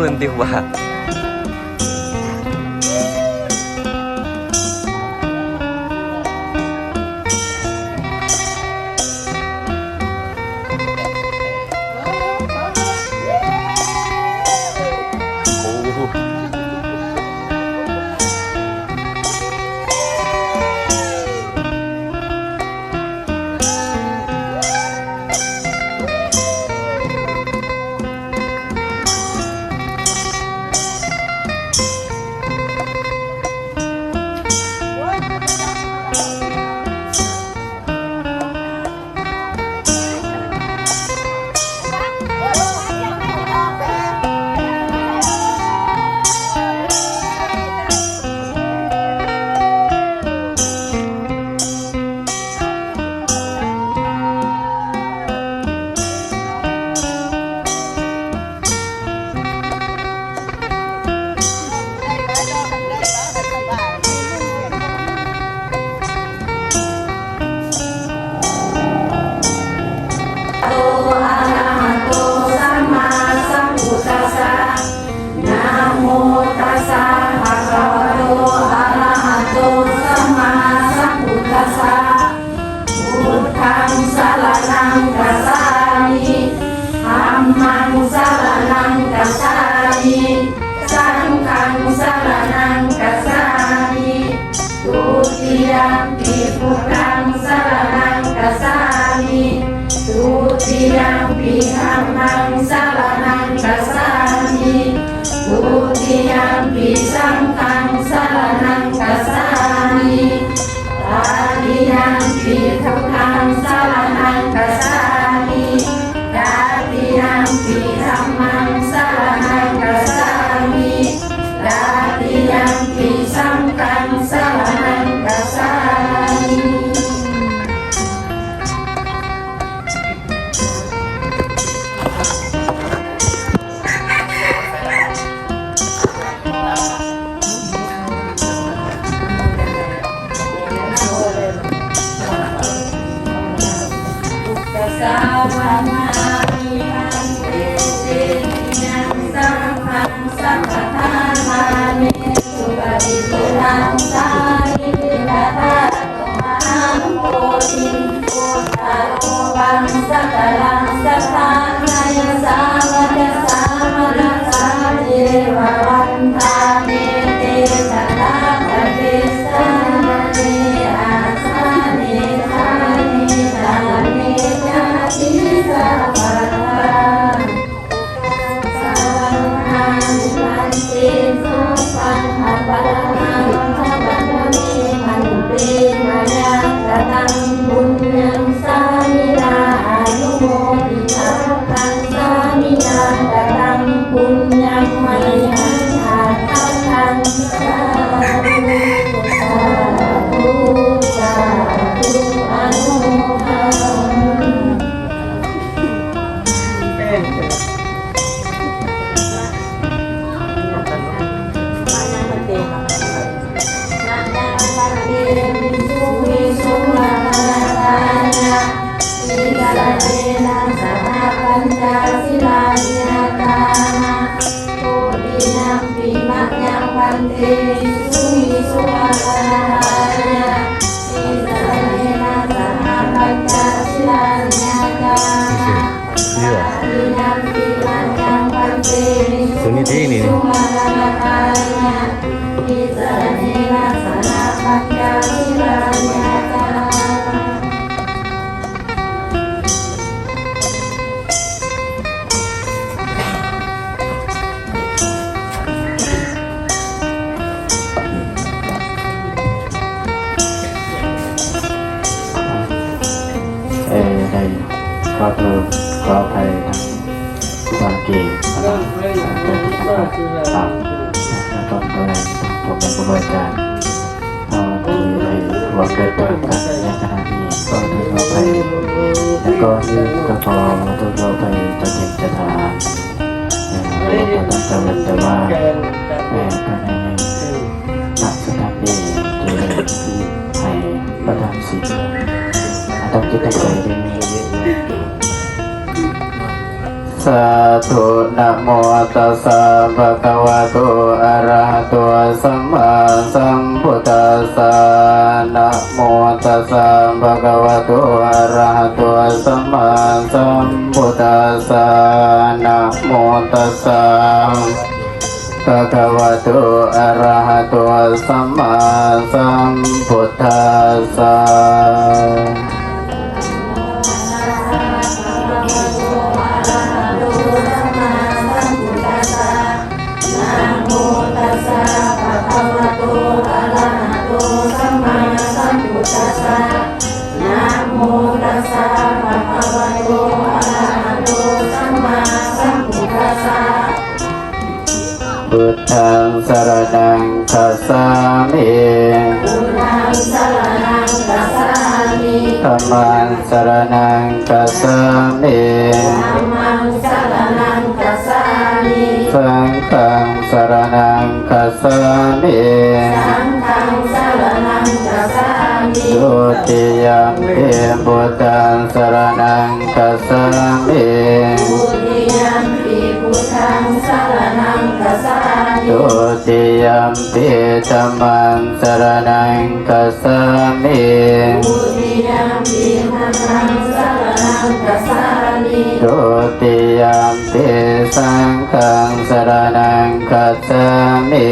ເພິ່ນຕິວ່າ ໂອ້. ອະຣະຫະໂຕ ສຳມາສຳພຸດທັດສະ. ນະໂມຕັດສະ ພະຄະວະໂຕ ອະຣະຫະໂຕ ສຳມາສຳພຸດທັດສະ. ພຸດທັງສະລະນັງກັດສາມິ ທຳມັງສະລະນັງກັດສາມິ ສັງຄັງສະລະນັງກັດສາມິ ທຸຕິຍຳປິ ພຸດທັງສະລະນັງກັດສາມິ ທຸຕິຍຳປິ ທຳມັງສະລະນັງກັດສາມິ ທຸຕິຍຳປິ ສັງຄັງສະລະນັງກັດສາມິ ຕະຕິຍຳປິ ພຸດທັງສະລະນັງກັດສາມິ ຕະຕິຍຳປິ ທຳມັງສະລະນັງກັດສາມິ ຕະຕິຍຳປິ ສັງຄັງສະລະນັງກັດສາມິ. ໂຕນີ້ເດ້ນີ້. ເອີ ໄດ້ຂໍໂທດຂໍອະໄພທາງ ສາເກ ແລ້ວກໍໂດຍ ພໍ່ແມ່ຄູບາອາຈານ ເຮົາທີ່ໄດ້ຮ່ວມເດີນທາງກັນໃນຂະນະນີ້ ຂໍໂທດຂໍອະໄພ ແລ້ວກໍອື່ນກໍຂໍໂທດຂໍອະໄພເຈົ້າຖິ່ນເຈົ້າຖານ ເອີ ແລ້ວກໍເຈົ້າວັດເຈົ້າວາ ແລະ ພະແນກ ພະສະຖານທີ່ ທີ່ໃຫ້ປະທານສິນ ຕັ້ງຈິດຕັ້ງໃຈເດີ. ສາທຸ ນະໂມຕັດສະ ພະຄະວະໂຕ ອະລະຫະໂຕ ສຳມາສຳພຸດທັດສະ ນະໂມຕັດສະ ພະຄະວະໂຕ ອະລະຫະໂຕ ສຳມາສຳພຸດທັດສະ ນະໂມຕັດສະ ພະຄະວະໂຕ ອະລະຫະໂຕ ສຳມາສຳພຸດທັດສະ. ພຸດທັງສະຣະນັງຄັດສາມິ ທຳມັງສະຣະນັງຄັດສາມິ ສັງຄັງສະຣະນັງຄັດສາມິ ທຸຕິຍຳປິ ພຸດທັງສະຣະນັງ ຄັດສາມິ ທຸຕິຍຳປິ ທຳມັງສະຣະນັງ ຄັດສາມິ ທຸຕິຍຳປິ ສັງຄັງສະຣະນັງ ຄັດສາມິ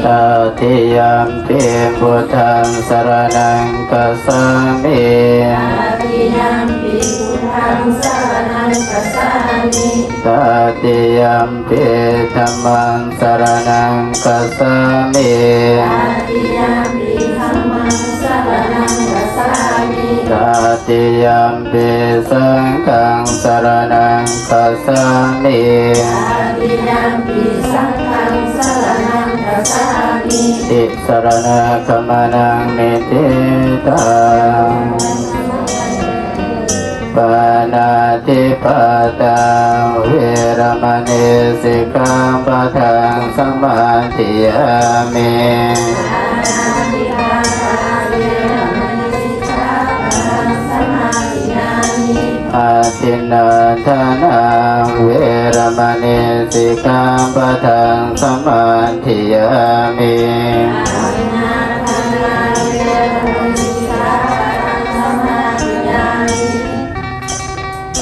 ຕະຕິຍຳປິ ພຸດທັງສະຣະນັງ ຄັດສາມິ ຕະຕິຍຳປິ ພຸດທັງສະຣະນັງ ຄັດສາມິ ຕະຕິຍຳປິ ທຳມັງສະຣະນັງ ຄັດສາມິ ຕະຕິຍຳປິ ທຳມັງສະຣະນັງ ຄັດສາມິ ຕະຕິຍຳປິ ສັງຄັງສະຣະນັງ ຄັດສາມິ ຕະຕິຍຳປິ ສັງຄັງສະຣະນັງ ຄັດສາມິ ຕິສະຣະນະກຳມະນັງ ນິທິຕັງ ປານາຕິປາຕາ ເວລະມະນີ ສິກຂາປະທັງ ສະມາທິຍາມິ ອາທິນນາທານາ ເວລະມະນີ ສິກຂາປະທັງ ສະມາທິຍາມິ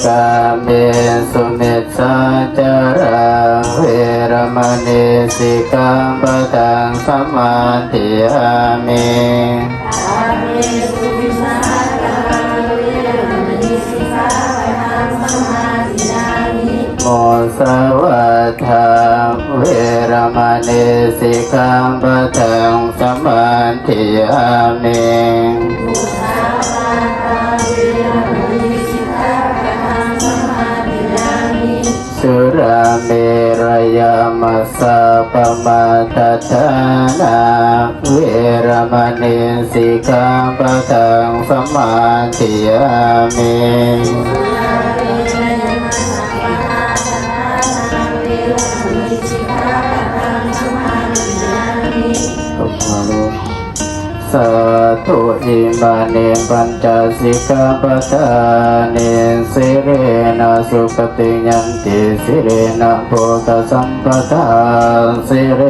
ກາເມສຸມິດສາຈາລາ ເວລະມະນີ ສິກຂາປະທັງ ສະມາທິຍາມິ ມຸສາວາທາ ເວລະມະນີ ສິກຂາປະທັງ ສະມາທິຍາມິ ສຸລາເມລະຍະມັດສະປະມາດຖານາ ເວລະມະນີ ສິກຂາປະທັງ ສະມາທິຍາມິ ສາທຸ ອິມານິ ປັນຈະສິກຂາປະທານິ ສິລເລນະ ສຸຂະຕິຍັນຕິ ສິລເລນະ ໂພຄະສຳປະທາ ສິລເລ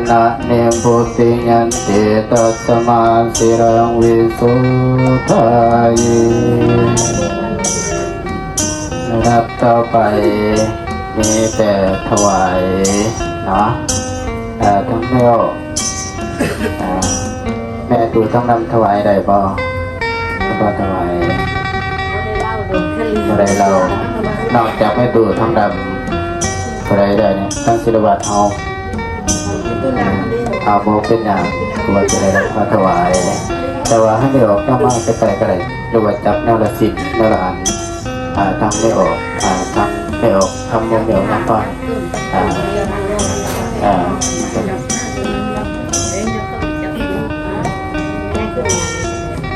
ນະ ນິບພຸດຕິຍັນຕິ ຕັດສະມາ ສິລັງ ວິໂສທາມິ ລຳດັບຕໍ່ໄປ ມີແຕ່ຖວາຍເນາະ ເອີ ທັງແມ່ອອກ ເອີ ແມ່ຕູ້ທອງດຳຖວາຍໄດ້ບໍ່? ບໍ່ຖວາຍ ບໍ່ໄດ້ເລົ່າ ນອກຈາກແມ່ຕູ້ທອງດຳ ຜູ້ໃດໄດ້ນີ້ ທາງສິລະວັດເຮົາ ເອົາ ບໍ່ເປັນຫຍັງ ຄືວ່າຈະໄດ້ມາຖວາຍ ແຕ່ວ່າໃຫ້ໄດ້ອອກນຳມາໃກ້ໆກໍໄດ້ ຫຼືວ່າຈັບແນວລະຊິ້ນ ແນວລະອັນ ອ່າ ທາງໄດ້ອອກ ອ່າ ທາງໄດ້ອອກ ຄຳບໍ່ມີອອກນຳກ່ອນ ອ່າ ອ່າ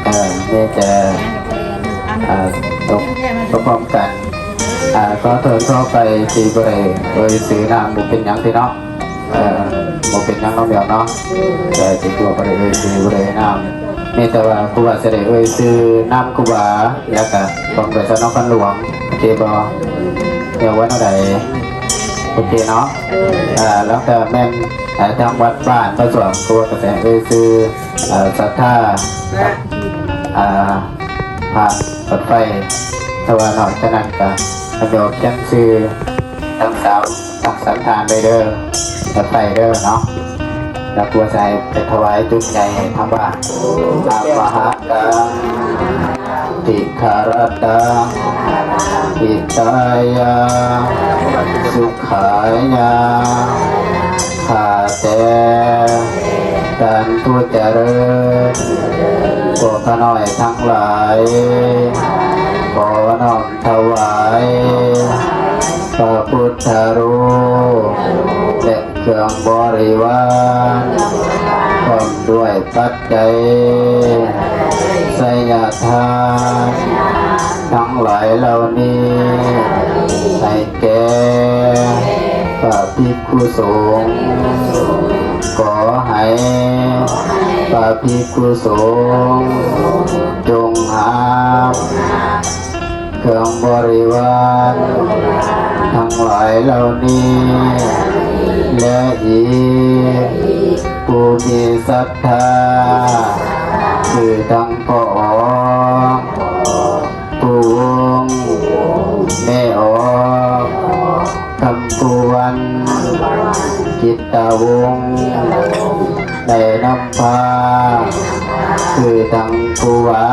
ເອີ ມີແຕ່ ອ່າ ຕົກ ຕົກພ້ອມກັນ ອ່າ ຂໍໂທດຂໍອະໄພທີ່ບໍ່ໄດ້ເອີ່ຍຊື່ນາມ ບໍ່ເປັນຫຍັງຕິເນາະ ເອີ ບໍ່ເປັນຫຍັງເນາະແມ່ເນາະ ແຕ່ທີ່ຕົວບໍ່ໄດ້ເອີ່ຍຊື່ ບໍ່ໄດ້ນາມ ມີແຕ່ວ່າຄູບາຈະໄດ້ເອີ່ຍຊື່ນາມຄູບາ ແລ້ວກະຂອງໄປສະໜອງຄັນຫຼວງ ໂອເຄບໍ່? ແມ່ນວ່າແນວໃດ? ໂອເຄເນາະ. ອ່າ ແລ້ວກະແມ່ນ ອ່າ ທາງວັດບ້ານພະສວງ ຄູບາກະຈະເອີ່ຍຊື່ ອ່າ ສັດທາ ອ່າ ພະວັດໄຟ ແຕ່ວ່ານອກຈາກນັ້ນກະ ເພິ່ນອອກຂຽນຊື່ທັງສາມ ທັງສາມທ່ານເລີຍເດີ ວັດໄຟເດີເນາະ. ແລ້ວກະໃສ່ໄປຖວາຍຈຸດໃຫຍ່ໃຫ້ທາງບ້ານ ອະມະຫະກັງ ຕິຄະຣະຕັງ ຫິຕາຍະ ສຸຂາຍະ ຂ້າແຕ່ທ່ານຜູ້ຈະເລີນ ພວກຂ້ານ້ອຍທັງຫຼາຍ ຂໍນ້ອມຖວາຍ ພະພຸດທະຮູບ ແລະ ເຄື່ອງບໍລິວານ ພ້ອມດ້ວຍປັດໄຈ ໄຊຍະທານ ທັງຫຼາຍເຫຼົ່ານີ້ ໃຫ້ແກ່ພະພິກຂຸສົງ ຂໍໃຫ້ພະພິກຂຸສົງ ຈົ່ງຮັບ ເຄື່ອງບໍລິວານທັງຫຼາຍເຫຼົ່ານີ້ ແລະ ອີກຜູ້ມີສັດທາ ຄືທັງພໍ່ອອກ ປູ່ອຸ່ງ ແມ່ອອກ ຄຳພູວັນ ກິດຕະວົງ ໄດ້ນຳພາ ຄືທັງຄູບາ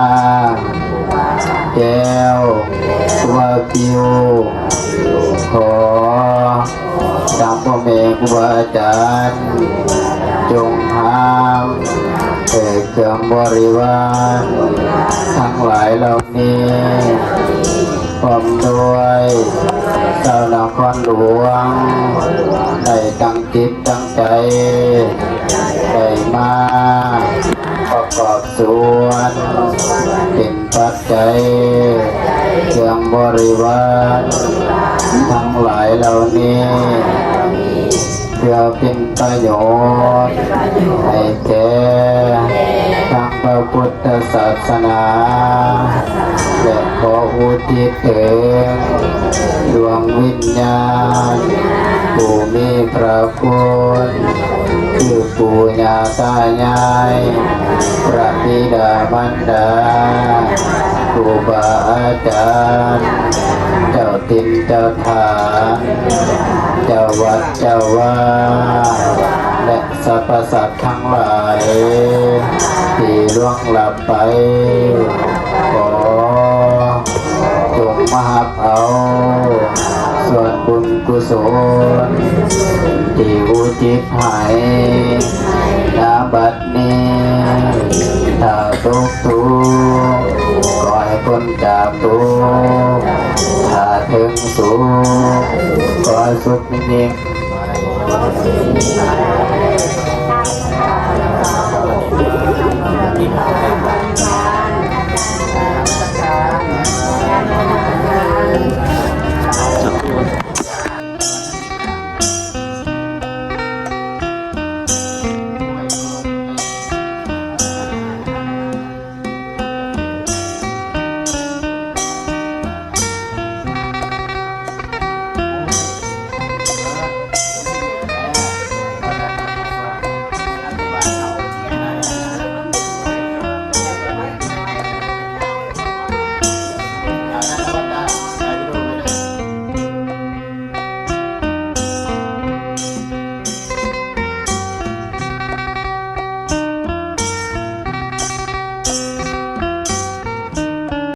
ແກ້ວ ຄູບາປິວ ຂໍທາງພໍ່ແມ່ຄູບາອາຈານ ຈົ່ງຫ້າມ ເອີ ເຄື່ອງບໍລິວານທັງຫຼາຍເຫຼົ່ານີ້ ພ້ອມດ້ວຍຊາວນະຄອນຫຼວງ ໄດ້ຕັ້ງຈິດຕັ້ງໃຈ ໄດ້ມາປະກອບສ່ວນ ເປັນປັດໄຈ ເຄື່ອງບໍລິວານທັງຫຼາຍເຫຼົ່ານີ້ ເພື່ອເປັນປະໂຫຍດໃຫ້ແກ່ທາງພະພຸດທະສາສະໜາ ແລະ ຂໍອຸທິດເຖິງດວງວິນຍານຜູ້ມີພະຄຸນ ຄືປູ່ຍ່າຕາຍາຍ ພະບິດາມານດາ ຄູບາອາຈານ ເຈົ້າຖິ່ນເຈົ້າຖານ ເຈົ້າວັດເຈົ້າວາ ແລະ ສັບພະສັດທັງຫຼາຍທີ່ລ່ວງລັບໄປ ຂໍຈົ່ງມາຮັບເອົາສ່ວນບຸນກຸສົນ ທີ່ອຸທິດໃຫ້ນະບັດນີ້ ຖ້າຕົກທຸກ ຂໍໃຫ້ພົ້ນຈາກທຸກ ຖ້າເຖິງສຸກ ຂໍໃຫ້ສຸກຍິ່ງໆ. ຂໍໃຫ້